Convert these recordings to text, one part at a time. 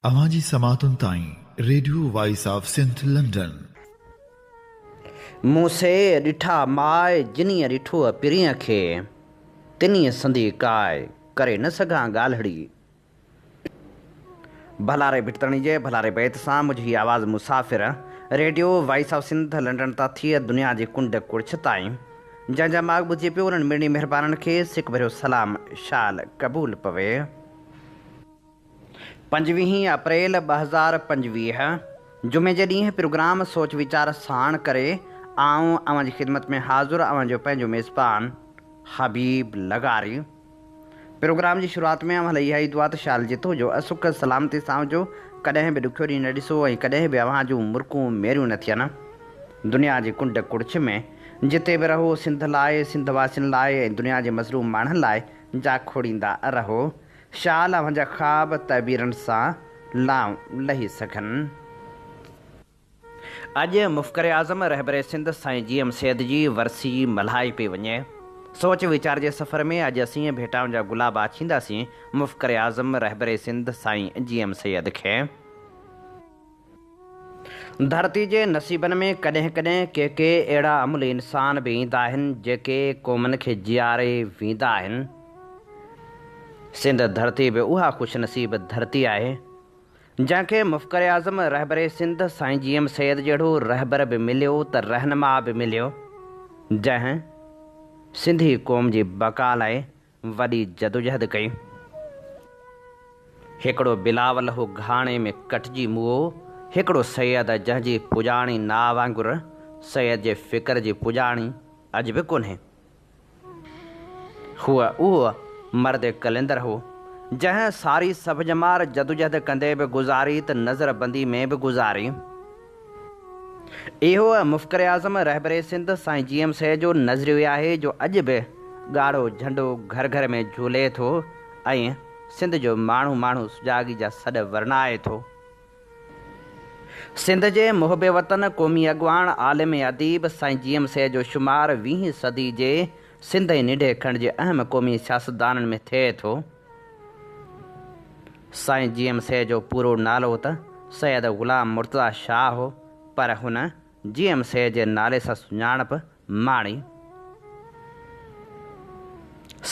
اوهان جي سماعتن تائين radio voice of Sindh London. مون سي ڏٺا ماء، جنيء ڏٺو پرينء کي، تنيء سندي ڪاء، ڪري نه سگهان ڳالهڙي. ڀلاري ڀٽتڻي جي ڀلاري بيت سان منهنجي هي آواز مسافر، radio voice of Sindh London تان ٿي دنيا جي ڪنڊ ڪڙڇ تائين جنهن جا ماڳ ٻڌجي پيو انهن مڙني مهربانن کي سڪ ڀريو سلام شال قبول پوي. پنجويهين اپريل 2025 جمعي جي ڏينهن پروگرام سوچ ويچار ساڻ ڪري آئون اوهان جي خدمت ۾ حاضر اوهان جو پنهنجو ميزبان حبيب لغاري. پروگرام جي شروعات ۾ اوهان لاء اها ئي دعا ته شال جتو جو سک سلامتي سان هجو، ڪڏهن به ڏکيو ڏينهن نه ڏسو ۽ ڪڏهن به اوهان جون مرڪون ميريون نه ٿين. دنيا جي ڪنڊ ڪڙڇ ۾ جتي به رهو سنڌ لاء، سنڌ واسين لاء ۽ دنيا جي مظلوم ماڻهن لاء جاکوڙيندا رهو. شال اوهان جا خواب تعبيرن سان لانء لهي سگهن. اڄ مفڪر اعظم رهبر سنڌ سائين جي ايم سيد جي ورسي ملهائي پئي وڃي. سوچ ويچار جي سفر ۾ اڄ اسين ڀيٽائن جا گلاب آڇينداسين مفڪر اعظم رهبر سنڌ سائين جي ايم سيد کي. ڌرتي جي نصيبن ۾ ڪڏهن ڪڏهن ڪي ڪي اهڙا املهه انسان به ايندا آهن جيڪي قومن کي جياري ويندا آهن. سنڌ ڌرتي به اها خوشنصيب ڌرتي آهي جنهن کي مفڪر اعظم رهبر سنڌ سائين جي ايم سيد جهڙو رهبر به مليو ته رهنما به مليو، جنهن سنڌي قوم جي بقا لاء وڏي جدوجهد ڪئي. هڪڙو بلاول هو گهاڻي ۾ ڪٽجي موئو، هڪڙو سيد جنهن جي پڄاڻي ناء وانگر سيد جي فڪر جي پڄاڻي اڄ به ڪونهي. هو اهو مرد قلندر هو، جنهن ساري سڀ ڄمار جدوجهد ڪندي به گذاري ته نظر بندي ۾ به گذاري. اهو مفڪر اعظم رهبر سنڌ سائين جي ايم سيد جو نظريو آهي جو اڄ به ڳاڙهو جهنڊو گهر گهر ۾ جهولي ٿو ۽ سنڌ جو ماڻهو ماڻهو سجاڳي جا سڏ ورنائي ٿو. سنڌ جي محب وطن قومي اڳواڻ عالم ۽ اديب سائين جي ايم سيد جو شمار ويهين صدي جي سنڌ ۽ ننڍي کنڊ جي اهم قومي سياستدانن ۾ ٿئي ٿو. سائين جي ايم سيد جو پورو نالو ته سيد غلام مرتضيٰ شاهه هو پر هن جي ايم سيد جي نالي سان سڃاڻپ ماڻي.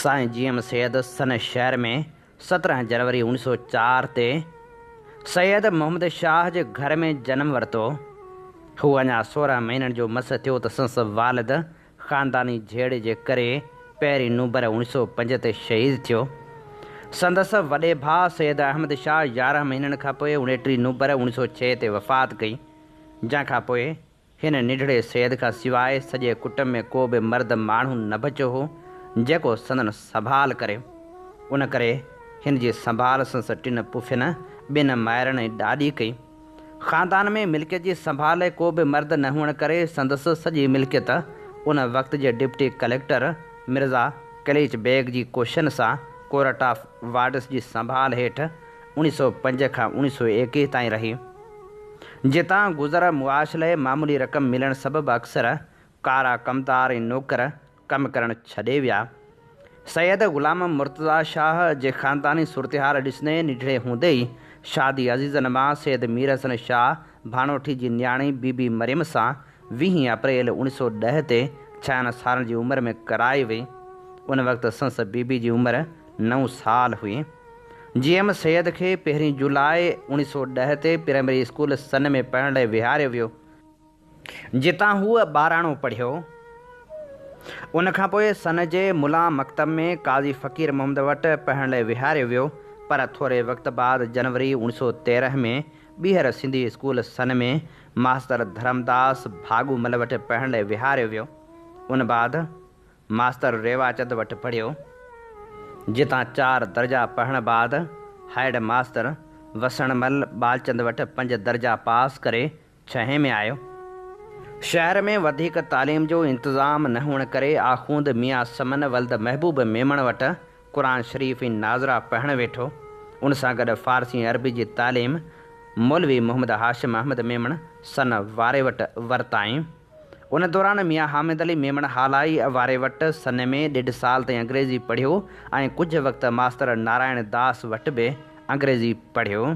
سائين جي ايم سيد سن شهر ۾ 17 جنوري 1904 تي سيد محمد شاهه جي گهر ۾ جنم ورتو. هو اڃا 16 مهينن جو مس ٿيو ته سندس والد خانداني جهيڙي جي ڪري پهرين نومبر 1905 تي شهيد ٿيو. سندس وڏي ڀاء سيد احمد شاهه 11 مهينن کانپوء 29 نومبر 1906 تي وفات ڪئي، جنهن کانپوء هن ننڍڙي سيد کان سواء سڄي ڪٽنب ۾ ڪو به مرد ماڻهو نه بچيو هو، جيڪو سندن سنڀال ڪري. ان ڪري هن جي سنڀال سندس ٽن پڦين، ٻن مائرن ۽ ڏاڏي ڪئي. خاندان ۾ ملڪيت جي سنڀال لاء ڪو به مرد نه هئڻ ڪري سندس سڄي ملڪيت ان وقت جي ڊپٽي ڪليڪٽر مرزا قليچ بيگ جي ڪوششن سان ڪورٽ آف وارڊس جي سنڀال هيٺ 1905 کان 1921 تائين رهي. جتان گذر معاش لئه معمولي رقم ملڻ سبب اڪثر ڪارا ڪمدار ۽ نوڪر ڪم ڪرڻ ڇڏي ويا. سيد غلام مرتضيٰ شاهه جي خانداني صورتحال ڏسندي ننڍڙي هوندي ئي شادي عزيزن مان سيد مير حسن شاهه ڀاڻوٺي جي نياڻي بي بي مريم سان ويهين اپريل 1910 تي ڇهن سالن جي عمر ۾ ڪرائي وئي. ان وقت سندس بي بي جي عمر نو سال هئي. جي ايم سيد کي پهرين جولاء 1910 تي پرائمري اسڪول سن ۾ پڙهڻ لاء ويهاريو ويو، جتان هو ٻاراڻو پڙهيو. ان کان پوء سن جي ملان مڪتب ۾ قاضي فقير محمد وٽ پڙهڻ لاء ويهاريو ويو، پر ٿوري وقت بعد جنوري 1913 ۾ ٻيهر سنڌي اسڪول سن ۾ ماستر ڌرمداس ڀاڳو مل وٽ پڙهڻ لاء ويهاريو ويو. ان بعد ماستر ريواچند وٽ پڙهيو، جتان چار درجا پڙهڻ بعد هيڊ ماستر وسڻ مل ٻالچند وٽ پنج درجا پاس ڪري ڇهين ۾ آيو. شهر ۾ وڌيڪ تعليم جو انتظام نه هئڻ ڪري آخوند ميان سمن ولد محبوب ميمڻ وٽ قرآن شريف ۽ ناظره پڙهڻ ويٺو. ان سان گڏ فارسي ۽ عربي جي تعليم مولوي محمد هاشم احمد ميمڻ سن واري وٽ ورتائين. ان دوران ميان حامد علي ميمڻ هالائي واري وٽ سن ۾ ڏيڍ سال تائين انگريزي پڙهيو ۽ ڪجهه وقت ماستر نارائڻ داس وٽ به انگريزي پڙهيو.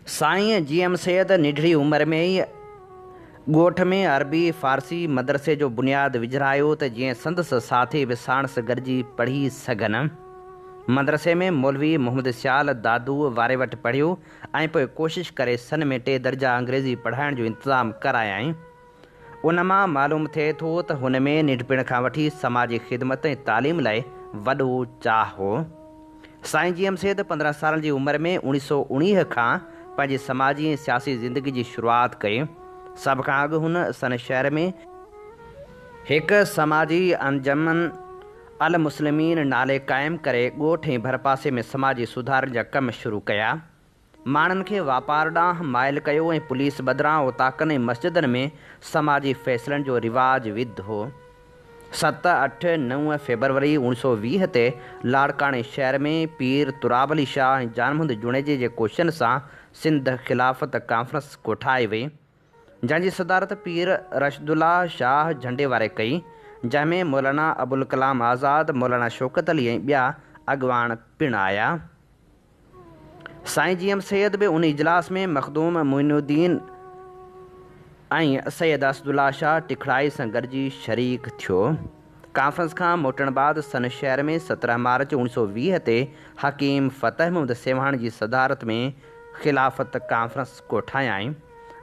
سائين جي ايم سيد ننڍڙي عمر ۾ ئي ڳوٺ ۾ عربي فارسي مدرسي جو بنياد وجهرايو ته جيئن سندس ساٿي به ساڻس گڏجي پڙهي سگهن. مدرسي ۾ مولوي محمد سيال دادوء واري وٽ پڙهيو ۽ پوء ڪوشش ڪري سن ۾ ٽي درجا انگريزي پڙهائڻ جو انتظام ڪرايائين. ان مان معلوم ٿئي ٿو ته هن ۾ ننڍپڻ کان وٺي سماجي خدمت ۽ تعليم لاء وڏو چاهه هو. سائين جي ايم سيد 15 سالن جي عمر ۾ 1919 کان پنهنجي سماجي ۽ سياسي زندگي جي شروعات ڪئي. سڀ کان اڳ هن سن شهر ۾ هڪ سماجي انجمن المسلمين نالي قائم ڪري ڳوٺ ۽ ڀرپاسي ۾ سماجي سڌارن جا ڪم شروع ڪيا. ماڻهن کي واپار ڏانهن مائل ڪيو ۽ پوليس بدران اوطاقن ۽ مسجدن ۾ سماجي فيصلن جو رواج وڌو. 7، 8، 9 فيبروري 1920 تي لاڙڪاڻي شهر ۾ پير تراب علي شاهه ۽ جان محمد جوڻيجي جي ڪوششن سان سنڌ خلافت ڪانفرنس ڪوٺائي وئي، جنهن جي صدارت پير رشدالله شاهه جهنڊي واري ڪئي، جنهن ۾ مولانا ابوالڪلام آزاد، مولانا شوڪت علي ۽ ٻيا اڳواڻ پڻ آيا. سائين جي ايم سيد به ان اجلاس ۾ مخدوم معين الدين ۽ سيد اسدالله شاهه ٽکڙائي سان گڏجي شريڪ ٿيو. ڪانفرنس کان موٽڻ بعد سن شهر ۾ 17 مارچ 1920 تي حڪيم فتح محمد سيوهاڻي جي صدارت ۾ خلافت ڪانفرنس ڪوٺايائين،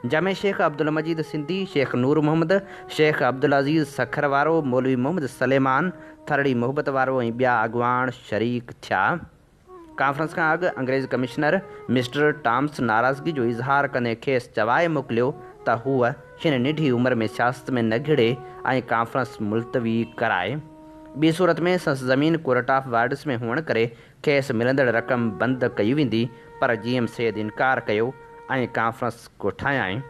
جنهن ۾ شيخ عبدالمجيد سنڌي، شيخ نور محمد، شيخ عبدالعزيز سکر وارو، مولوي محمد سليمان ٿرڙي محبت وارو ۽ ٻيا اڳواڻ شريڪ ٿيا. ڪانفرنس کان اڳ انگريز ڪمشنر مسٽر ٽامس ناراضگي جو اظهار ڪندي کيس چوائي موڪليو ته هو هن ننڍي عمر ۾ سياست ۾ نه گهڙي ۽ ڪانفرنس ملتوي ڪرائي. ٻي صورت ۾ سندس زمين ڪورٽ آف وارڊس ۾ هئڻ ڪري کيس ملندڙ رقم بند ڪئي ويندي پر جي ايم سيد انڪار ڪيو ۽ ڪانفرنس ڪوٺايائين.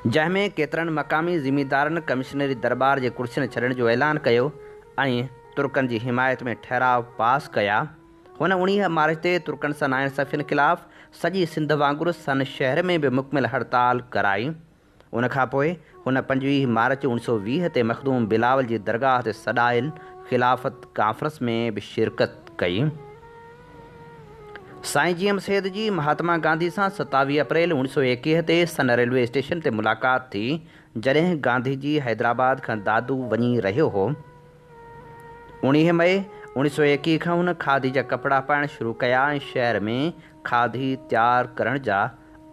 جنهن ۾ ڪيترن مقامي زميندارن ڪمشنري درٻار جي ڪرسين ڇڏڻ جو اعلان ڪيو ۽ ترڪن جي حمايت ۾ ٺهراء پاس ڪيا. هن 19 مارچ تي ترڪن سان ناانصافين خلاف سڄي سنڌ وانگر سن شهر ۾ به مڪمل هڙتال ڪرائي. ان کان پوء هن 25 مارچ 1920 تي مخدوم بلاول جي درگاهه تي سڏايل خلافت ڪانفرنس ۾ به شرڪت ڪئي. سائين جي ايم سيد جي مهاتما گانڌي سان 27 اپريل 1921 تي سن ريلوي اسٽيشن تي ملاقات ٿي، جڏهن گانڌي جي حيدرآباد کان دادو وڃي رهيو هو. 19 مئي 1921 کان هن کاڌي جا ڪپڙا پائڻ شروع ڪيا ۽ شهر ۾ کاڌي تيار ڪرڻ جا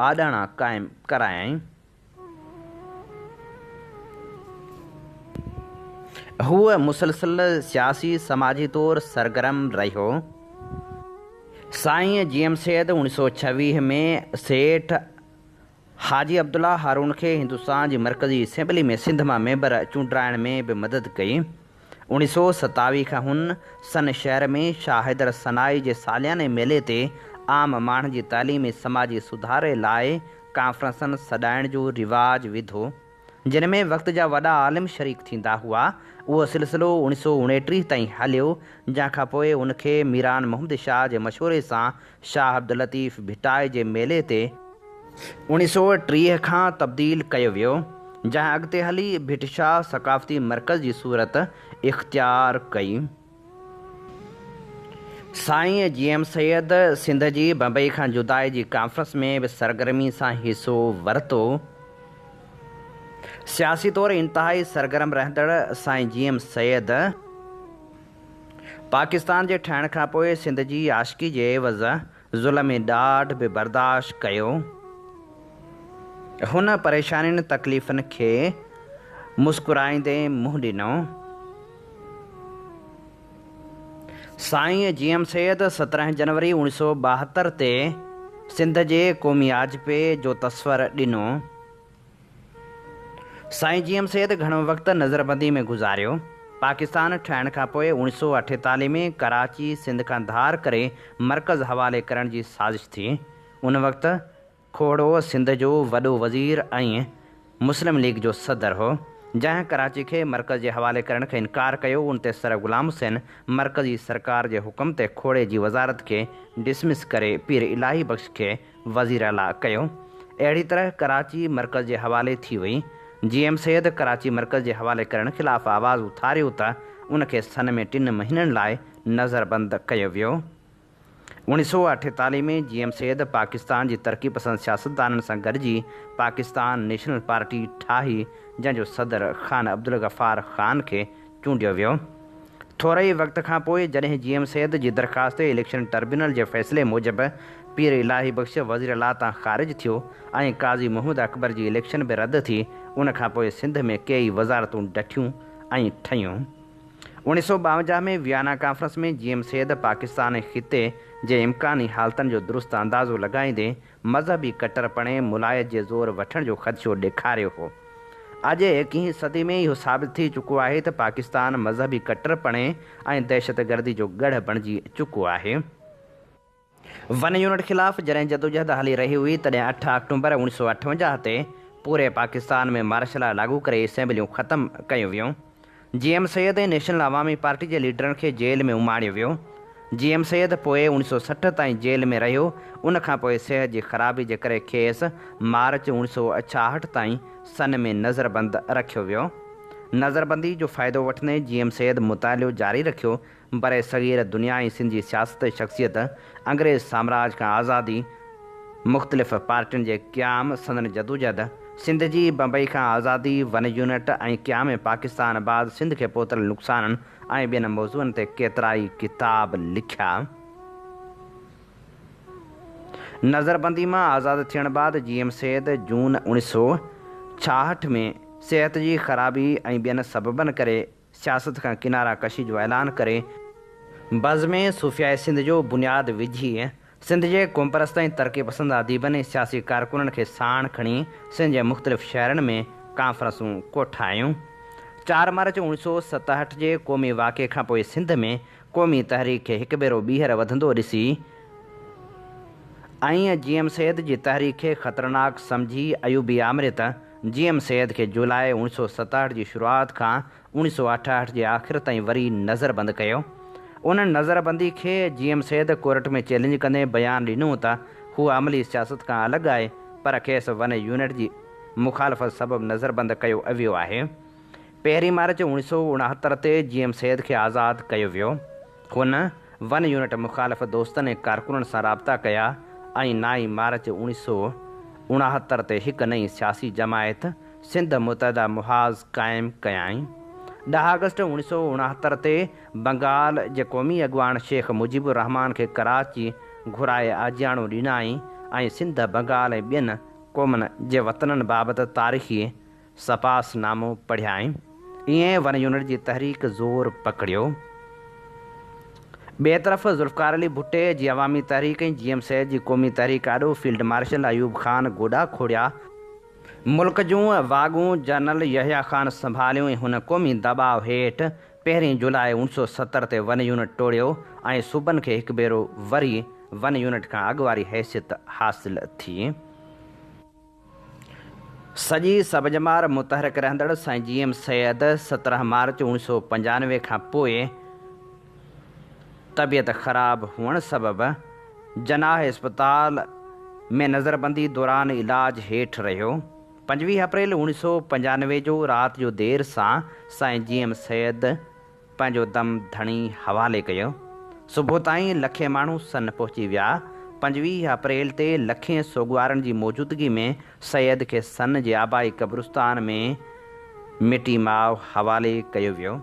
آڏاڻا قائم ڪرايائين. هو مسلسل سياسي سماجي طور سرگرم رهيو. سائين جي ايم سيد 1926 ۾ سيٺ حاجي عبدالله هارون کي هندستان جي مرڪزي اسيمبلي ۾ سنڌ مان ميمبر چونڊرائڻ ۾ به مدد ڪئي. 1927 کان هن سن شهر ۾ شاهه حيدر ثنائي جي سالياني ميلي تي عام ماڻهن جي تعليم ۽ سماجي سڌاري لاء ڪانفرنسن سڏائڻ جو رواج وڌو، جن ۾ وقت جا وڏا عالم شريڪ ٿيندا هئا. اهو سلسلو 1929 تائين هليو، جنهن کان پوء ان کي ميران محمد شاهه جي مشوري سان شاهه عبداللطيف ڀٽائي جي ميلي تي 1930 کان تبديل ڪيو ويو، جنهن اڳتي هلي ڀٽ شاهه ثقافتي مرڪز جي صورت اختيار ڪئي. سائين جي ايم سيد سنڌ جي بمبئي کان جدائي جي ڪانفرنس ۾ به سرگرمي سان حصو ورتو. سياسي طور انتهائي سرگرم رهندڙ سائين جي ايم سيد، پاڪستان جي ٺهڻ کان پوء سنڌ جي عاشقي جي عيوض ظلم ۽ ڏاڍ به برداشت ڪيو. هن پريشانين تڪليفن کي مسڪرائيندي منهن ڏنو. سائين جي ايم سيد 17 جنوري 1972 تي سنڌ جي قومي آجپي جو تصور ڏنو. سائين جي ايم سيد گهڻو وقت نظربندي ۾ گذاريو. پاڪستان ٺهڻ کان پوء 1948 ۾ ڪراچي سنڌ کان ڌار ڪري مرڪز حوالي ڪرڻ جي سازش ٿي. ان وقت کوڙو سنڌ جو وڏو وزير ۽ مسلم ليگ جو صدر هو. جنهن ڪراچي کي مرڪز جي حوالي ڪرڻ کان انڪار ڪيو ان تي سر غلام حسين مرڪزي سرڪار جي حڪم تي کوڙي جي وزارت کي ڊسمس ڪري پير الاهي بخش کي وزيراعليٰ ڪيو. اهڙي طرح ڪراچي مرڪز جي حوالي ٿي وئي. جي ايم سيد ڪراچي مرڪز جي حوالي ڪرڻ خلاف آواز اٿاريو ته ان کي سن ۾ ٽن مهينن لاء نظربند ڪيو ويو. 1948 ۾ جي ايم سيد پاڪستان جي ترقي پسند سياستدانن سان گڏجي پاڪستان نيشنل پارٽي ٺاهي، جنهن جو صدر خان عبدالغفار خان کي چونڊيو ويو. ٿوري ئي وقت کان پوء جڏهن جي ايم سيد جي درخواست تي اليڪشن ٽربيونل جي فيصلي موجب پير الاهي بخش وزيراعليٰ تان خارج ٿيو ۽ قاضي محمد اڪبر جي اليڪشن به رد ٿي، ان کان پوء سنڌ ۾ ڪيئي وزارتون ڊٺيون ۽ ٺهيون. 1952 ۾ Vienna conference ۾ G M Syed Pakistan ۽ خطي جي امڪاني حالتن جو درست اندازو لڳائيندي مذهبي ڪٽرپڻي ملائيت جي زور وٺڻ جو خدشو ڏيکاريو هو. اڄ ايڪيهين صدي ۾ اهو ثابت ٿي چڪو آهي ته پاڪستان مذهبي ڪٽرپڻي ۽ دهشتگردي جو ڳڙهه بڻجي چڪو آهي. ون يونٽ خلاف جڏهن جدوجهد هلي رهي هئي تڏهن اٺ آڪٽومبر 1958 تي پوري پاڪستان ۾ مارشل لا لاڳو ڪري اسيمبليون ختم ڪيون ويون. G M Syed ۽ national Awami party جي ليڊرن کي جيل ۾ اماڻيو ويو. جي ايم سيد پوء 1960 تائين جيل ۾ رهيو، ان کان پوء صحت جي خرابي جي ڪري کيس مارچ 1966 تائين سن ۾ نظربند رکيو ويو. نظربندي جو فائدو وٺندي جي ايم سيد مطالعو جاري رکيو برصغير دنيا ۽ سنڌ جي سياست ۽ شخصيت، انگريز سامراج کان آزادي، مختلف پارٽين جي قيام، سندن جدوجهد، سنڌ جي بمبئي کان آزادي، ون يونٽ ۽ قيام پاڪستان بعد سنڌ کي پهتل نقصانن ۽ ٻين موضوعن تي ڪيترائي ڪتاب لکيا. نظربندي مان آزاد ٿيڻ بعد جي ايم سيد جون 1966 ۾ صحت جي خرابي ۽ ٻين سببن ڪري سياست کان ڪنارا ڪشي جو اعلان ڪري، بزم صوفياء سنڌ جو بنياد وجهي، سنڌ جي قومپرست ۽ ترقي پسند اديبن ۽ سياسي ڪارڪنن کي ساڻ کڻي سنڌ جي مختلف شهرن ۾ ڪانفرنسون ڪوٺايون. چار مارچ 1967 جي قومي واقعي کان پوء سنڌ ۾ قومي تحريڪ کي هڪ ڀيرو ٻيهر وڌندو ڏسي ۽ جي ايم سيد جي تحريڪ کي خطرناڪ سمجهي ايوبي آمريت جي ايم سيد کي جولاء 1967 جي شروعات کان 1968 جي آخر تائين وري نظربند ڪيو. ان نظربندي کي جي ايم سيد ڪورٽ ۾ چئلينج ڪندي بيان ڏنو ته هو عملي سياست کان الڳ آهي پر کيس ون يونٽ جي مخالفت سبب نظربند ڪيو ويو آهي. پهرين مارچ 1969 تي جي ايم سيد کي آزاد ڪيو ويو. هن ون يونٽ مخالف دوستن ۽ ڪارڪنن سان رابطا ڪيا ۽ نائين مارچ 1969 تي هڪ نئين سياسي جماعت سنڌ متحده محاذ قائم ڪيائين. ڏهه آگسٽ 1969 تي بنگال جي قومي اڳواڻ شيخ مجيب الرحمان کي ڪراچي گهرائي آجياڻو ڏنائين ۽ سنڌ، بنگال ۽ ٻين قومن جي وطنن بابت تاريخي سپاس نامو پڙهيائين. ائين ون يونٽ جي تحريڪ زور پڪڙيو. ٻئي طرف ذوالفقار علي ڀٽي جي عوامي تحريڪ ۽ جي ايم سيد جي قومي تحريڪ آڏو فيلڊ مارشل ايوب خان گوڏا کوڙيا. ملڪ جون واڳون جنرل يحيٰ خان سنڀاليون ۽ هن قومي دٻاء هيٺ پهرين جولاء 1970 تي ون يونٽ ٽوڙيو ۽ صوبن کي هڪ ڀيرو وري ون يونٽ کان اڳ واري حيثيت حاصل ٿي. سڄي سڀ-ڄمار متحرڪ رهندڙ سائين جي ايم سيد 17 مارچ 1995 کان پوء طبيعت خراب هئڻ سبب جناح اسپتال ۾ نظربندي دوران علاج هيٺ رهيو. 25 اپريل 1995 جو رات جو دير سان سائين جي ايم سيد پنهنجو دم ڌڻي حوالي ڪيو. صبح تائين لکين ماڻهو سن پهچي ويا. 25 اپريل تي لکين سوڳوارن جي موجودگي ۾ سيد کي سن جي آبائي قبرستان ۾ مٽي ماء حوالي ڪيو ويو.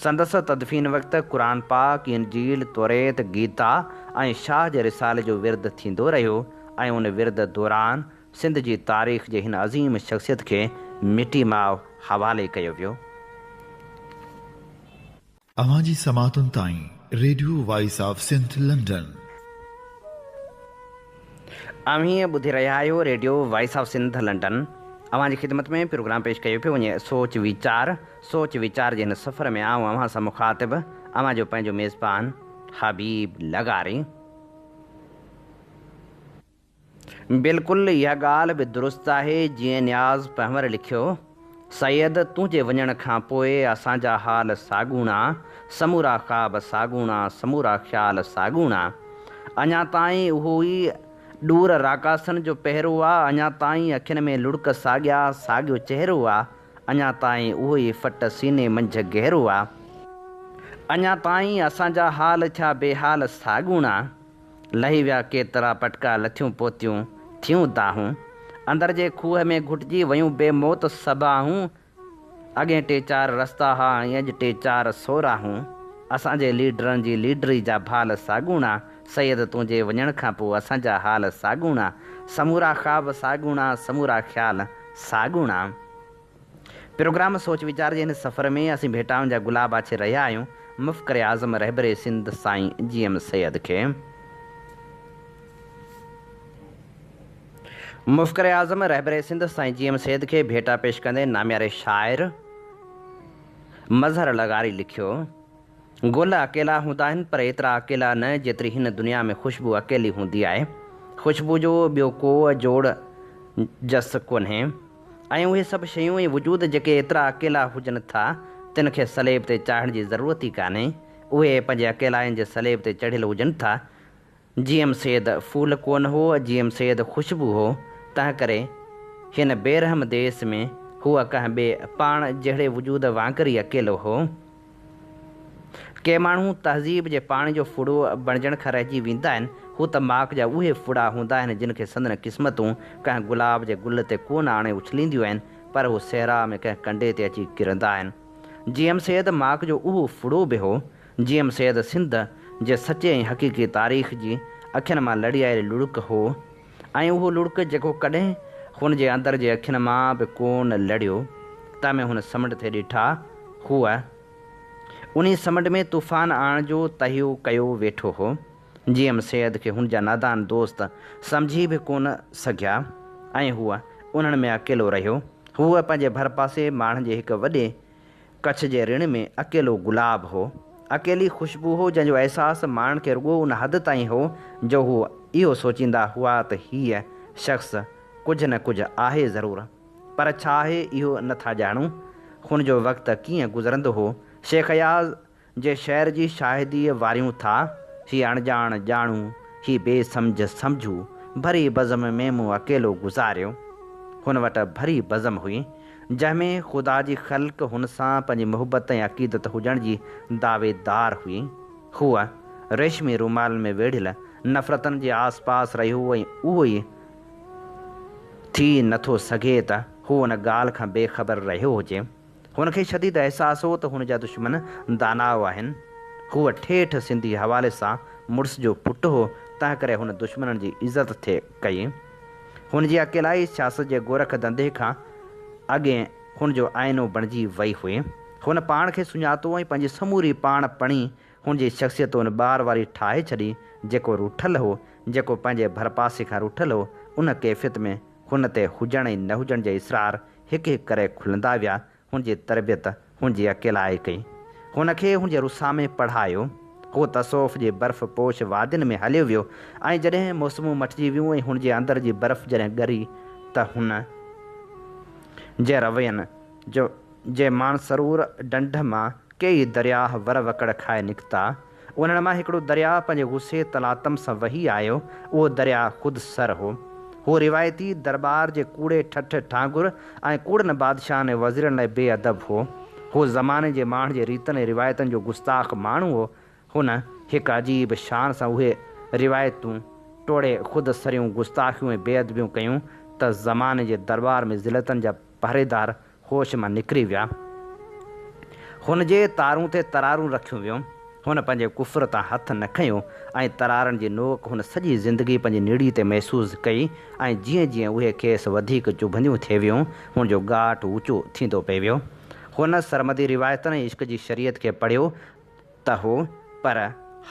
سندس تدفين وقت قرآن پاڪ، انجيل، توريت، گيتا ۽ شاهه جي رسالي جو ورد ٿيندو رهيو ۽ ان ورد دوران سنڌ جي تاريخ جي هن عظيم شخصيت کي مٽي ماء حوالي ڪيو ويو. اوهان جي سماعتن تائين radio voice of Sindh London. اوهين ٻڌي رهيا آهيو radio voice of Sindh London. اوهان جي خدمت ۾ پروگرام پيش ڪيو پيو وڃي سوچ ويچار. سوچ ويچار جي هن سفر ۾ آئون اوهان سان مخاطب اوهان جو پنهنجو ميزبان حبيب لغاري. بلڪل اها ڳالهه به درست آهي جيئن نياز پنهور لکيو، سيد تنهنجي وڃڻ کان پوء اسان جا حال ساڳوڻا، سمورا خواب ساڳوڻا، سمورا خيال ساڳوڻا. اڃا تائين اهو ئي ڏور راڪاسن جو پهرو آ، اڃا تائين اکين ۾ لڙڪ ساڳيا، ساڳيو چهرو آ، اڃا تائين اهو ئي ڦٽ سيني منجهه گهرو آ. اڃا تائين اسان جا حال ٿيا بي حال ساڳوڻا. لهي ويا ڪيترا پٽڪا لٿيون پوتيون ٿيون دانهون. اندر جي کوهه ۾ گهٽجي ويون بي موت صباحون. اڳي ٽي چار رستا ها ۽ اڄ ٽي چار سوراهون. اسان جي ليڊرن جي ليڊري جا ڀال ساڳوڻا. سيد تنهنجي وڃڻ کان پوء اسان جا حال ساڳوڻا. سمورا خواب ساڳوڻا، سمورا خيال ساڳوڻا. پروگرام سوچ ويچار جي هن سفر ۾ اسين ڀيٽائن جا گلاب آڇي رهيا آهيون مفڪر اعظم رهبر سنڌ سائين جي ايم سيد کي. مفڪر اعظم رهبر سنڌ سائين جي ايم سيد کي ڀيٽا پيش ڪندي نامياري شاعر مظهر لغاري لکيو، گل اڪيلا هوندا آهن پر ايترا اڪيلا نه جيتري هن دنيا ۾ خوشبو اڪيلي هوندي آهي. خوشبو جو ٻيو ڪو جوڙ جس ڪونهي ۽ اهي سڀ شيون ۽ وجود جيڪي ايترا اڪيلا هجن ٿا تن کي صليب تي چاڙهڻ جي ضرورت ئي ڪانهي. اهي پنهنجي اڪيلائين جي صليب تي چڙهيل هجن ٿا. جي ايم سيد ڦول ڪونه هو، جي ايم سيد خوشبو هو، تنهنڪري هن بي رحم ديس ۾ هو ڪنهن ٻئي پاڻ جهڙي وجود وانگر ئي اڪيلو هو. ڪي ماڻهو تهذيب جي پاڻي جو ڦڙو بڻجڻ کان رهجي ويندا آهن، هو ته ماڪ جا اهي ڦڙا هوندا آهن جن کي سندن قسمتون ڪنهن گلاب جي گل تي ڪونه آڻي اڇلينديون آهن، پر هو صحرا ۾ ڪنهن ڪنڊي تي اچي ڪرندا آهن. جي ايم سيد ماڪ جو اهو ڦڙو به هو. جي ايم سيد سنڌ جي سچي ۽ حقيقي تاريخ جي اکين مان لڙي آيل لڙڪ هو ۽ اهو لڙڪ جيڪو ڪڏهن هن جي اندر جي اکين مان به ڪونه لڙيو، تنهن ۾ هن سمنڊ ٿي ڏٺا. هو انهي سمنڊ ۾ طوفان آڻڻ جو تهيو ڪيو ويٺو هو. جي ايم سيد کي هن جا نادان دوست سمجهي به ڪونه سگهيا ۽ هو انهن ۾ اڪيلو رهيو. هو پنهنجي ڀرپاسي ماڻهن جي هڪ وڏي ڪڇ جي رڻ ۾ اڪيلو گلاب هو. اڪيلي خوشبو هو جنهن جو احساس ماڻهن کي رڳو ان حد تائين هو جو هو اهو سوچيندا هئا ته هيء شخص ڪجهه نه ڪجهه آهي ضرور. پر ڇا آهي اهو نه ٿا ڄاڻون. هن جو وقت ڪيئن گذرندو هو. شيخ اياز جي شعر جي شاهديء واريون ٿا، هي اڻڄاڻ ڄاڻو، هي بي سمجهه سمجهو، ڀري بزم ۾ مون اڪيلو گذاريو. هن وٽ ڀري بزم هئي، جنهن ۾ خدا جي خلق هن سان پنهنجي محبت ۽ عقيدت هجڻ جي دعويدار هئي. هو ريشمي رومالن ۾ ويڙهيل نفرتن جي آس پاس رهيو ۽ اهو ئي ٿي نه ٿو سگهي ته هو ان ڳالهه کان بي خبر رهيو هجي. هن کي شديد احساس هو ته هن جا دشمن داناء آهن. هو ٺيٺ سنڌي حوالي سان مڙس جو پٽ هو، تنهنڪري هن دشمنن جي عزت ٿي ڪئي. هن جي اڪيلائي سياست جي گورک ڌنڌي کان اڳي هن جو آئينو بڻجي وئي هئي. هن پاڻ کي سڃاتو ۽ پنهنجي سموري پاڻ پڻي هن جي شخصيت ان ٻار واري ٺاهي ڇڏي، جيڪو روٺل هو، جيڪو پنهنجي ڀرپاسي کان روٺل هو. ان ڪيفيت ۾ هن تي هجڻ ۽ نه هجڻ جا اسرار هڪ هڪ ڪري کلندا ويا. هن جي تربيت هن جي اڪيلائي ڪئي. هن کي هن جي رسامي پڙهايو. هو تصوف جي برف پوش وادين ۾ هليو ويو ۽ جڏهن موسمون مٽجي ويون ۽ هن جي اندر جي برف جڏهن ڳري ته هن جي روين جو جي مانسرور ڍنڍ مان ڪيئي درياهه ور وڪڙ کائي نڪتا. انهن مان هڪڙو درياء پنهنجي غصي تلاطم سان وهي آيو. اهو درياء خود سر هو. هو روايتي درٻار جي ڪوڙي ٺٺ ٺانگر ۽ ڪوڙن بادشاهن ۽ وزيرن لاء بي ادب هو. هو زماني جي ماڻهن جي ريتن ۽ روايتن جو گستاخ ماڻهو هو. هن هڪ عجيب شان سان اهي روايتون ٽوڙي خود سريون گستاخيون ۽ بي ادبيون ڪيون ته زماني جي درٻار ۾ ذلتن جا پهريدار هوش مان نڪري ويا. هن جي تارون تي ترارون رکيون ويون. هن پنهنجي ڪفر تان هٿ نه کنيو ۽ ترارن جي نوڪ هن سڄي زندگي پنهنجي نڙي تي محسوس ڪئي ۽ جيئن جيئن اهي کيس وڌيڪ چڀنديون ٿي ويون، هن جو ڳاٽ اوچو ٿيندو پئي ويو. هن سرمدي روايتن ۽ عشق جي شريعت کي پڙهيو ته هو، پر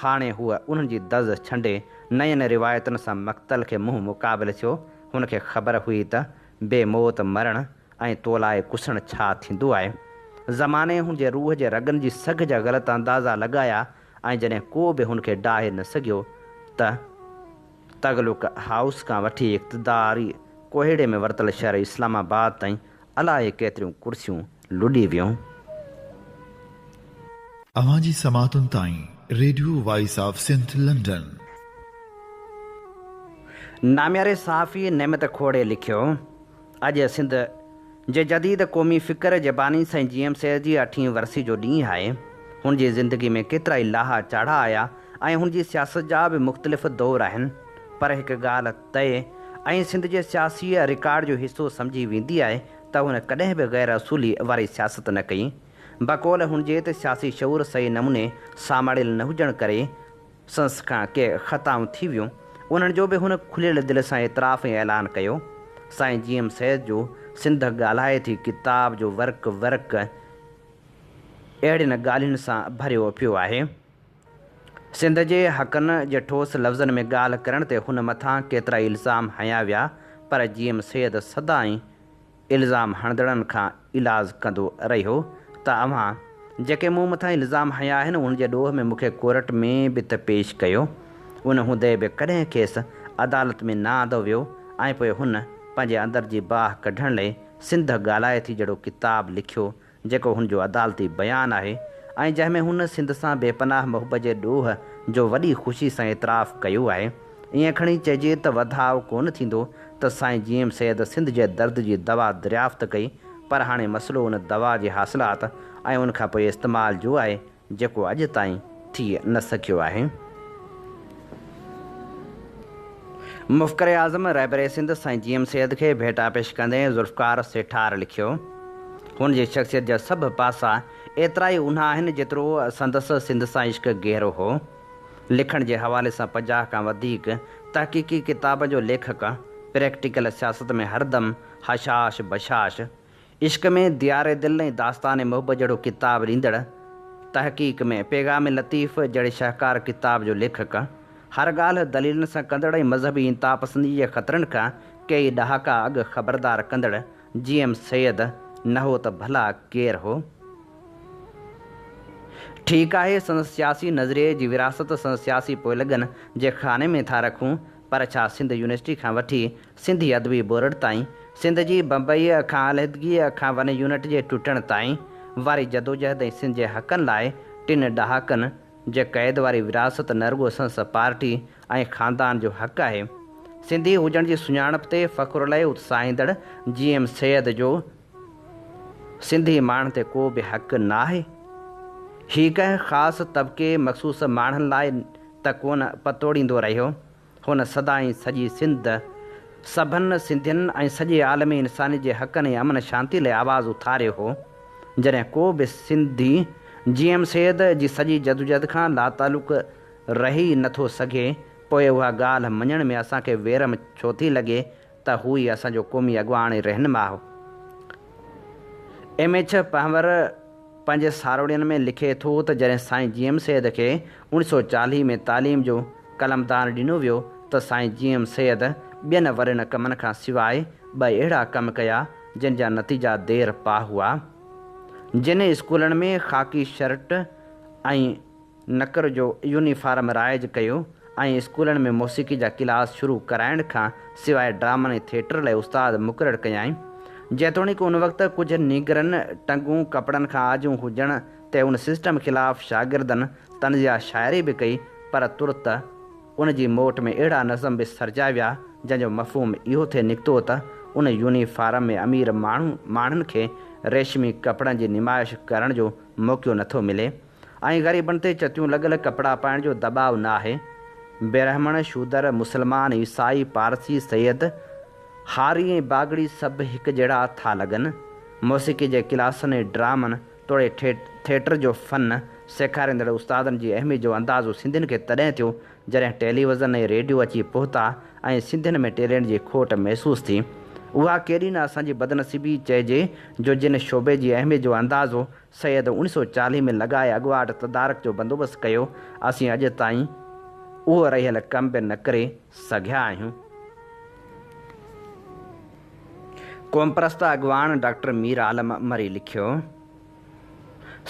هاڻي هو انهن جي دز ڇنڊي نين روايتن سان مقتل کي منهن مقابل ٿيو. هن کي خبر هئي ته بي موت مرڻ ۽ تو لاء ڪسڻ ڇا ٿيندو آهي؟ زماني هن جي روح جي رڳن جي سگهه جا غلط اندازا لڳايا ۽ جڏهن ڪو به هن کي ڊاهي نه سگهيو ته تغلق هائوس کان وٺي اقتداري ڪوهيڙي ۾ ورتل شهر اسلام آباد تائين الائي ڪيتريون ڪرسيون لڏي ويون. اوهان جي سماعتن تائين radio voice of Sindh London. نامياري صحافي نعمت کوڙي لکيو. اڄ سنڌ جي جديد قومي فڪر جي باني سائين جي ايم سيد جي اٺين ورسي جو ڏينهن آهي. هن جي زندگي ۾ ڪيترائي لاها چاڙها آيا ۽ هن جي سياست جا به مختلف دور آهن پر هڪ ڳالهه طئي ۽ سنڌ جي سياسي رڪارڊ جو حصو سمجهي ويندي آهي ته هن ڪڏهن به غير اصولي واري سياست نه ڪئي. بقول هن جي ته سياسي شعور صحيح نموني ساماڻيل نه هجڻ ڪري سندس کان ڪي خطائون ٿي ويون، انهن جو به هن کليل دل سان اعتراف ۽ اعلان ڪيو. سائين جي ايم سيد جو سنڌ ڳالهائي ٿي ڪتاب جو ورق ورق اهڙين ڳالهين سان ڀريو پيو آهي. سنڌ جي حقن جي ٺوس لفظن ۾ ڳالهه ڪرڻ تي هن مٿان ڪيترائي الزام هنيا ويا پر جي ايم سيد سدائين الزام هڻندڙن کان ايلاز ڪندو رهيو ته اوهان جيڪي مون مٿان الزام هنيا آهن انهن جي ڏوهه ۾ مون کي ڪورٽ ۾ به ته پيش ڪيو. ان هوندي به ڪڏهن کيس عدالت ۾ نه آندو ويو ۽ پوء هن پنهنجي اندر جي باهه ڪڍڻ لئي سنڌ ڳالهائي ٿي جهڙو ڪتاب لکيو جيڪو هن جو عدالتي بيان آهي ۽ جنهن ۾ هن سنڌ سان بي پناهه محبت جي ڏوهه جو وڏي خوشي سان اعتراف ڪيو آهي. ائين کڻي چئجي ته وڌاء ڪونه ٿيندو ته سائين جي ايم سيد سنڌ جي درد جي دوا دريافت ڪئي پر هاڻي مسئلو ان دوا جي حاصلات ۽ ان کان پوء استعمال جو آهي جيڪو اڄ تائين ٿي نه سگهيو آهي. مفڪر اعظم رهبر سنڌ سائين جي ايم سيد کي ڀيٽا پيش ڪندي ذوالفقار سيٺار لکيو، هن جي شخصيت جا سڀ پاسا ايترا ئي اونها آهن جيترو سندس سنڌ سان عشق گهرو هو. لکڻ جي حوالي سان 50 کان وڌيڪ تحقيقي ڪتابن جو ليکڪ، پريڪٽيڪل سياست ۾ هردم هشاش بشاش، عشق ۾ ديار دل ۽ داستان محبت جهڙو ڪتاب ڏيندڙ، تحقيق ۾ پيغام لطيف جهڙي شاهڪار ڪتاب جو ليکڪ، هر ڳالهه دليلن سان ڪندڙ ۽ مذهبي انتهاپسندي جي خطرن کان ڪيئي ڏهاڪا اڳ خبردار ڪندڙ جي ايم سيد نه هو ته ڀلا ڪير هو؟ ٺيڪ آهي سندس سياسي نظريي جي وراثت سندس سياسي پوئلڳن جي خاني ۾ ٿا رکون پر ڇا سنڌ يونيورسٽي کان وٺي سنڌي ادبي بورڊ تائين، سنڌ جي بمبئيء کان علحدگيء کان ون يونٽ جي ٽٽڻ تائين واري جدوجهد ۽ سنڌ جي حقن لاء ٽن ڏهاڪن جي قيد واري وراثت نه رڳو سندس پارٽي ۽ خاندان جو حق آهي. سنڌي هجڻ جي سڃاڻپ تي فخر لاء اتساهيندڙ جي ايم سيد جو سنڌي ماڻهن تي ڪو به حق ناهي. هي ڪنهن خاص طبقي مخصوص ماڻهن لاء ته ڪونه پتوڙيندو رهيو. هن سدائين سڄي سنڌ، سڀن سنڌين ۽ سڄي عالمي انسانيت جي حقن ۽ امن شانتي لاء آواز اٿاريو هو. جڏهن ڪو به سنڌي جي ايم سيد جي سڄي جدوجهد کان لاتعلق رهي نه ٿو سگهي، پوء اها ڳالهه مڃڻ ۾ اسان کي ويرم ڇو ٿي لڳي ته هو ئي اسان جو قومي اڳواڻ ۽ رهنما هو. ايم ايڇ پنهور پنهنجي ساروڻين ۾ لکي ٿو ته جڏهن سائين جي ايم سيد کي 1940 ۾ تعليم جو قلمدان ڏنو ويو ته سائين جي ايم سيد ٻين وڏن ڪمن کان سواء ٻه اهڙا ڪم ڪيا جن جا نتيجا دير پا هئا. جن اسڪولن ۾ خاڪي شرٽ ۽ نڪر جو يونيفارم رائج ڪيو ۽ اسڪولن ۾ موسيقي جا ڪلاس شروع ڪرائڻ کان سواء ڊرامن ۽ ٿيٽر لاء استاد مقرر ڪيائين. جيتوڻيڪ ان وقت ڪجهه نينگرن ٽنگون ڪپڙن کان آجون هجڻ تي ان سسٽم خلاف شاگردن طنزيه شاعري به ڪئي پر ترت ان جي موٽ ۾ اهڙا نظم به سرجيا ويا جنهن جو مفهوم اهو ٿي نڪتو ته ان يونيفارم ۾ امير ماڻهن کي ريشمي ڪپڙن جي نمائش ڪرڻ جو موقعو نٿو ملي ۽ غريبن تي چتيون لڳل ڪپڙا پائڻ جو دٻاء نه آهي. برهمڻ، شودر، مسلمان، عيسائي، پارسي، سيد، هاري ۽ باگڙي سڀ هڪجهڙا ٿا لڳن. موسيقي جي ڪلاسن ۽ ڊرامن توڙي ٿيٽر جو فن سيکاريندڙ استادن جي اهميت جو اندازو سنڌين کي تڏهن ٿيو جڏهن ٽيليوزن ۽ ريڊيو اچي پهتا ۽ سنڌين ۾ ٽيلينٽ جي کوٽ محسوس ٿي. اها ڪيڏي نه اسان جي بدنصيبي چئجي جو جن شعبي جي اهميت جو اندازو سيد 1940 ۾ لڳائي اڳواٽ تدارڪ جو بندوبست ڪيو، اسين اڄ تائين اهو رهيل ڪم به نه ڪري سگهيا آهيون. قومپرست اڳواڻ ڊاڪٽر مير عالم مري لکيو،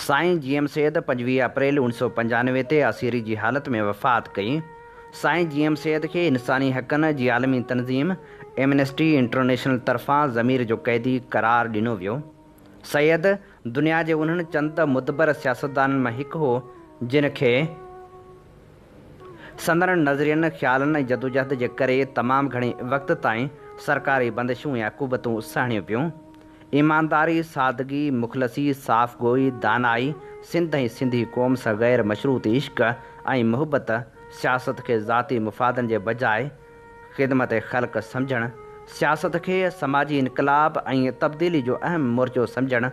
سائين جي ايم سيد 25 اپريل 1995 تي اسيري جي حالت ۾ وفات ڪئي. سائين جي ايم سيد کي انساني حقن جي عالمي تنظيم ايمنسٽي انٽرنيشنل طرفان ضمير جو قيدي قرار ڏنو ويو. سيد دنيا جي انهن چند مدبر سياستدانن مان هڪ هو، جن کي سندن نظرين، خيالن ۽ جدوجهد جي ڪري تمام گهڻي وقت تائين سرڪاري بندشون ۽ عقوبتون سهڻيون پيون. ايمانداري، سادگي، مخلصي، صاف گوئي، دانائي، سنڌ ۽ سنڌي قوم سان غير مشروط عشق ۽ محبت، سياست کي ذاتي مفادن جي بجاء خدمت خلق سمجهڻ، سياست کي سماجي انقلاب ۽ تبديلي جو اهم مورچو سمجهڻ،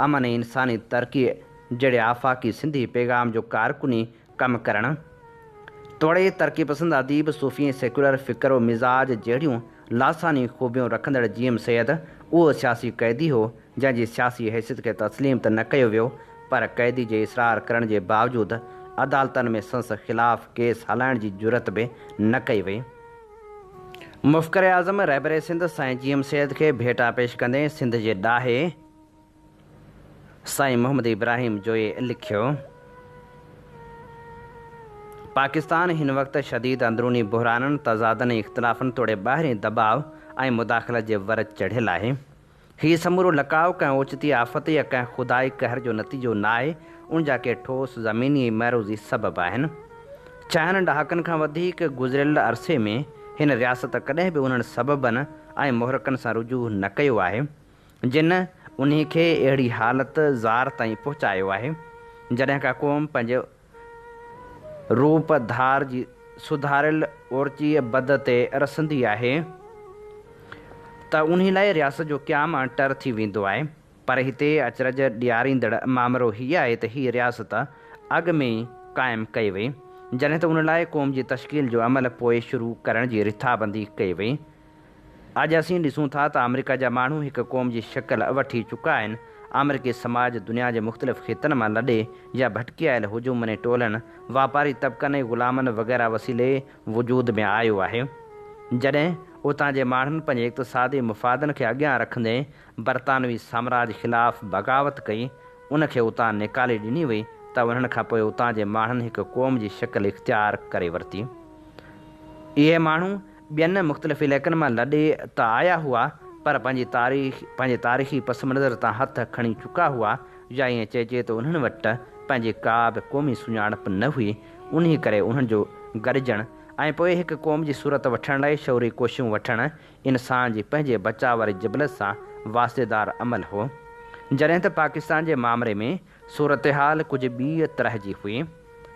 امن ۽ انساني ترقيء جهڙي آفاقي سنڌي پيغام جو ڪارڪني ڪم ڪرڻ، توڙي ترقي پسند اديب، صوفي ۽ سيڪيولر فڪر و مزاج جهڙيون لاثاني خوبيون رکندڙ جي ايم سيد اهو سياسي قيدي هو، جنهن جي سياسي حيثيت کي تسليم ته نه ڪيو ويو پر قيدي جي اصرار ڪرڻ جي باوجود عدالتن ۾ سنس خلاف ڪيس هلائڻ جي جرئت به نه ڪئي وئي. مفڪر اعظم رهبر سنڌ سائين جي ايم سيد کي ڀيٽا پيش ڪندي سنڌ جي ڏاهي سائين محمد ابراهيم جويي لکيو، پاڪستان هن وقت شديد اندروني بحرانن، تضادن ۽ اختلافن توڙي ٻاهرين دٻاء ۽ مداخلت جي ور چڙهيل آهي. هي سمورو لقاء ڪنهن اوچتي آفت يا ڪنهن خدائي قهر جو نتيجو نه آهي، ان جا ڪي ٺوس زميني ۽ معروضي سبب آهن. ڇهن ڏهاڪن کان وڌيڪ گذريل عرصي ۾ هن رياست ڪڏهن به انهن سببن ۽ محرڪن سان رجوع نه ڪيو آهي، جن انهي کي اهڙي حالت زار تائين پهچايو آهي. جڏهن ڪا قوم پنهنجي روپ ڌار جي سڌاريل اورچيء بد تي رسندي آهي ته انهي لاء رياست جو قيام اڻٽر ٿي ويندو آهي. پر هتي اچرج ڏياريندڙ مامرو هي آهي ته هيء رياست اڳ ۾ ئي قائم ڪئي وئي، جڏهن ته ان لاء قوم جي تشڪيل جو عمل پوء شروع ڪرڻ جي رٿابندي ڪئي وئي. اڄ اسين ڏسون ٿا ته آمريڪا جا ماڻهو هڪ قوم جي شڪل وٺي چڪا آهن. آمريڪي سماج دنيا جي مختلف خطن مان لڏي يا ڀٽڪي آيل هجومن ۽ ٽولن، واپاري طبقن ۽ غلامن وغيره وسيلي وجود ۾ آيو آهي. جڏهن اتان جي ماڻهن پنهنجي اقتصادي مفادن کي اڳيان رکندي برطانوي سامراج خلاف بغاوت ڪئي، ان کي اتان نيڪالي ڏني وئي ته انهن کان پوء اتان جي ماڻهن هڪ قوم جي شڪل اختيار ڪري ورتي. اهي ماڻهو ٻين مختلف علائقن مان لڏي ته آيا هئا پر پنهنجي تاريخ پنهنجي تاريخي پس منظر تان هٿ کڻي چڪا هئا يا ائين چئجي ته انهن وٽ پنهنجي ڪا به قومي سڃاڻپ نه هئي انهي ڪري انهن جو گڏجڻ ۽ پوء هڪ قوم جي صورت وٺڻ لاء شعوري ڪوششون وٺڻ انسان جي پنهنجي بچاء واري جبلت سان واسطيدار عمل هو. جڏهن ته پاڪستان جي مامري ۾ صورتحال ڪجهه ٻيء طرح جي هئي.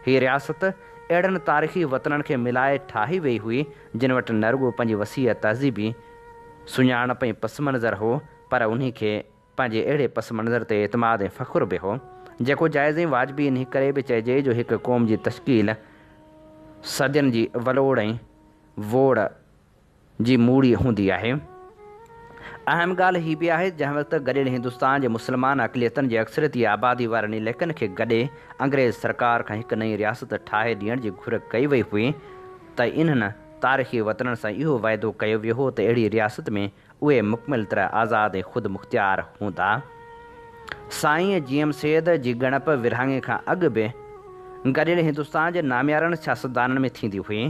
هيء رياست اهڙن تاريخي وطنن کي ملائي ٺاهي ويئي هئي، جن وٽ نه رڳو پنهنجي وسيع تهذيبي سڃاڻپ ۽ پس منظر هو، پر انهي کي پنهنجي اهڙي پس منظر تي اعتماد ۽ فخر به هو، جيڪو جائز ۽ واجبي انهي ڪري به چئجي جو هڪ قوم جي تشڪيل صدين جي ولوڙ ۽ ووڙ جي موڙي هوندي آهي. اهم ڳالهه هي به آهي جنهن وقت گڏيل هندستان جي مسلمان اقليتن جي اڪثريتي آبادي وارن علائقن کي گڏي انگريز سرڪار کان هڪ نئين رياست ٺاهي ڏيڻ جي گهر ڪئي وئي هئي ته انهن تاريخي وطنن سان اهو وعدو ڪيو ويو هو ته اهڙي رياست ۾ اهي مڪمل طرح آزاد ۽ خودمختيار هوندا. سائين جي ايم سيد جي ڳڻپ ورهاڱي کان اڳ به گڏيل هندستان جي ناميارن سياستدانن ۾ ٿيندي هئي.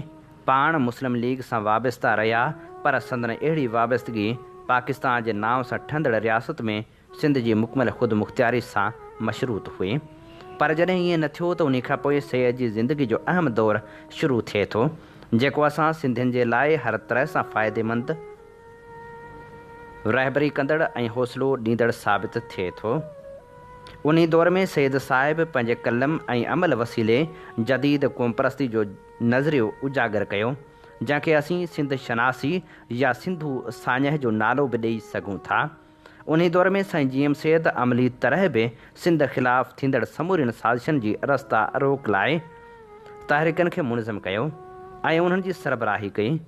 پاڻ مسلم ليگ سان وابسته رهيا پر سندن اهڙي وابستگي پاڪستان جي نانء سان ٺهندڙ رياست ۾ سنڌ جي مڪمل خودمختياري سان مشروط هئي. پر جڏهن ائين نه ٿيو ته انهي کان پوء سيد جي زندگي جو اهم دور شروع ٿئي ٿو، جيڪو اسان سنڌين جي لاء هر طرح سان فائديمند، رهبري ڪندڙ ۽ حوصلو ڏيندڙ ثابت ٿئي ٿو. انهي دور ۾ سيد صاحب پنهنجي قلم ۽ عمل وسيلي جديد قومپرستي جو نظريو اجاگر ڪيو، جنهن کي اسين سنڌ شناسي يا سنڌو ساڃهه جو نالو به ڏئي سگهون ٿا. انهي دور ۾ سائين جي ايم سيد عملي طرح به سنڌ خلاف ٿيندڙ سمورين سازشن جي رستا روڪ لاء تحريڪن کي منظم ڪيو ۽ انهن جي سربراهي ڪئي.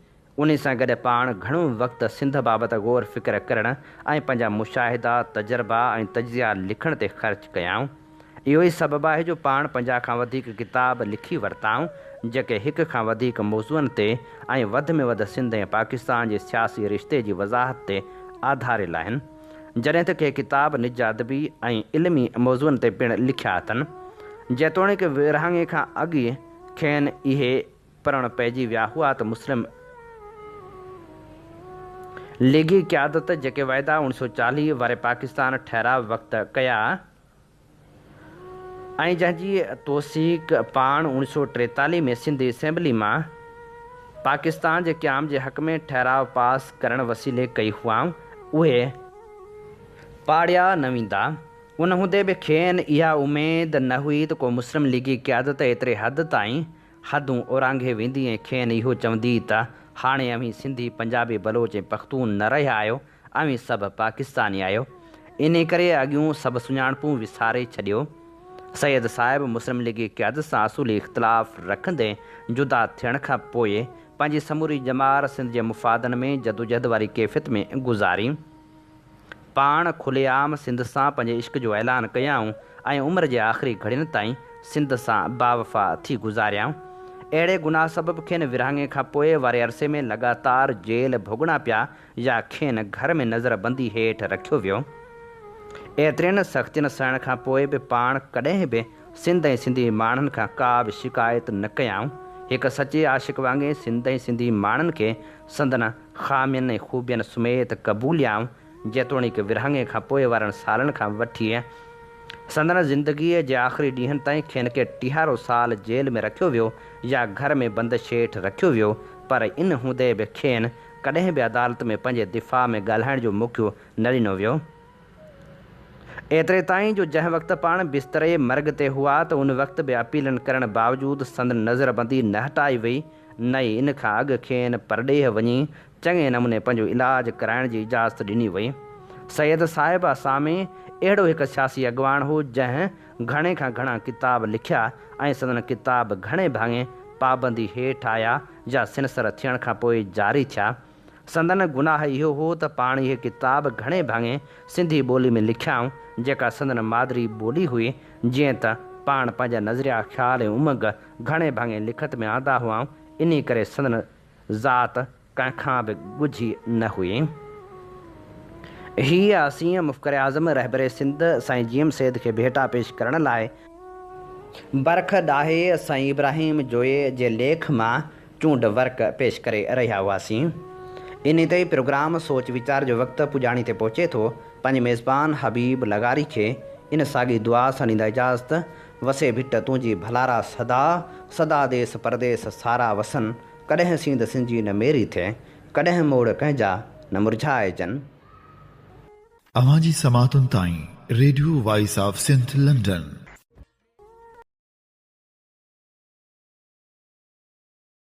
انهي سان گڏ پاڻ گهڻو وقت سنڌ بابت غور فڪر ڪرڻ ۽ پنهنجا مشاهدا، تجربا ۽ تجزيا لکڻ تي خرچ ڪيائون. اهو ئي سبب آهي جو پاڻ 50 کان وڌيڪ ڪتاب لکي ورتائون، جيڪي هڪ کان وڌيڪ موضوعن تي ۽ وڌ ۾ وڌ سنڌ ۽ پاڪستان جي سياسي رشتي جي وضاحت تي آڌاريل آهن. جڏهن ته ڪي ڪتاب نج ادبي ۽ علمي موضوعن تي پڻ لکيا اٿن. جيتوڻيڪ ورهاڱي کان اڳ ئي کين اهي پرڻ پئجي ويا هئا ته مسلم ليگي قيادت جيڪي وعدا 1940 واري پاڪستان ٺهراء وقت ڪيا ۽ جنهن جي توثيق پاڻ 1943 ۾ سنڌ اسيمبلي مان پاڪستان جي قيام جي حق ۾ ٺهراء پاس ڪرڻ وسيلي ڪئي هئائون، اهي. پاڙيا نه ويندا. ان هوندي به کين اها اميد نه هئي ته ڪو مسلم ليگي قيادت ايتري حد تائين حدون اورانگهي ويندي ۽ کين اهو چوندي ته هاڻي اوهين سنڌي، پنجابي، بلوچ ۽ پختون نه رهيا آهيو، اوهين سڀ پاڪستاني آهيو. انهي ڪري اڳيون سڀ سڃاڻپون وساري ڇڏيو. سيد صاحب مسلم ليگي قيادت سان اصولي اختلاف رکندي جدا ٿيڻ کان پوء پنهنجي سموري ڄمار سنڌ جي مفادن ۾ جدوجهد واري ڪيفيت ۾ گذاري. پاڻ کلي عام سنڌ سان پنهنجي عشق جو اعلان ڪيائون ۽ عمر جي آخري گهڙين تائين سنڌ سان باوفا ٿي گذاريائون. اهڙي گناهه سبب کين ورهاڱي کان پوء واري عرصي ۾ لڳاتار جيل ڀوڳڻا پيا يا کين گهر ۾ نظر بندي هيٺ رکيو ويو. ايترين سختين سهڻ کان پوء به پاڻ ڪڏهن به سنڌ ۽ سنڌي ماڻهن کان ڪا به شڪايت نه ڪيائون. هڪ سچي عاشق وانگي سنڌ ۽ سنڌي ماڻهن کي سندن خامين ۽ خوبين سميت قبوليائون. جيتوڻيڪ ورهاڱي کان پوء وارن سالن کان وٺي سندن زندگيء جي آخري ڏينهن تائين کين ڪي ٽيهارو سال جيل ۾ رکيو ويو يا گهر ۾ بندش هيٺ رکيو ويو پر ان هوندي به کين ڪڏهن به عدالت ۾ پنهنجي دفاع ۾ ڳالهائڻ جو موقعو نه ڏنو ويو. ايتري تائين جو جنهن وقت پاڻ بستري مرگ تي هئا ته ان وقت به اپيلن ڪرڻ باوجود سندن نظربندي نه هٽائي وئي نه ئي ان کان اڳ کين پرڏيهه وڃي چڱي نموني پنهنجو علاج ڪرائڻ جي اجازت ڏني وئي. سيد صاحب اسان ۾ اهڙو هڪ سياسي اڳواڻ هو جنهن گهڻي کان گهڻا ڪتاب لکيا ۽ سندن ڪتاب گهڻي ڀاڱي پابندي هيٺ آيا يا سنسر ٿيڻ کان پوء جاري ٿيا. سندن گناهه اهو هو ته پاڻ اهي ڪتاب گهڻي ڀاڱي سنڌي ٻولي ۾ لکيائون، جيڪا سندن مادري ٻولي هئي، جيئن ته پاڻ پنهنجا نظريا، خيال ۽ امنگ گهڻي ڀاڱي لکت ۾ آندا هئائون، انهي ڪري سندن ذات ڪنهن کان به ڳجهي نه هئي. هيء اسين مفڪر اعظم رهبر سنڌ سائين جي ايم سيد کي ڀيٽا پيش ڪرڻ لاء برک ڏاهي سائين ابراهيم جويي جي ليک مان چونڊ ورق پيش ڪري رهيا هئاسين. انهي تي ئي پروگرام سوچ ويچار جو وقت پڄاڻي تي پهچي ٿو. پنهنجي ميزبان حبيب لغاري کي ان ساڳي دعا سان ڏيندا اجازت، وسي ڀٽ تنهنجي ڀلارا سدا، سدا ديس پرديس سارا وسن، ڪڏهن سينڌ سنجي نه ميري ٿئي، ڪڏهن موڙ ڪنهن جا نه مرجهائجن. اوهان جي سماعتن تائين radio voice of Sindh London.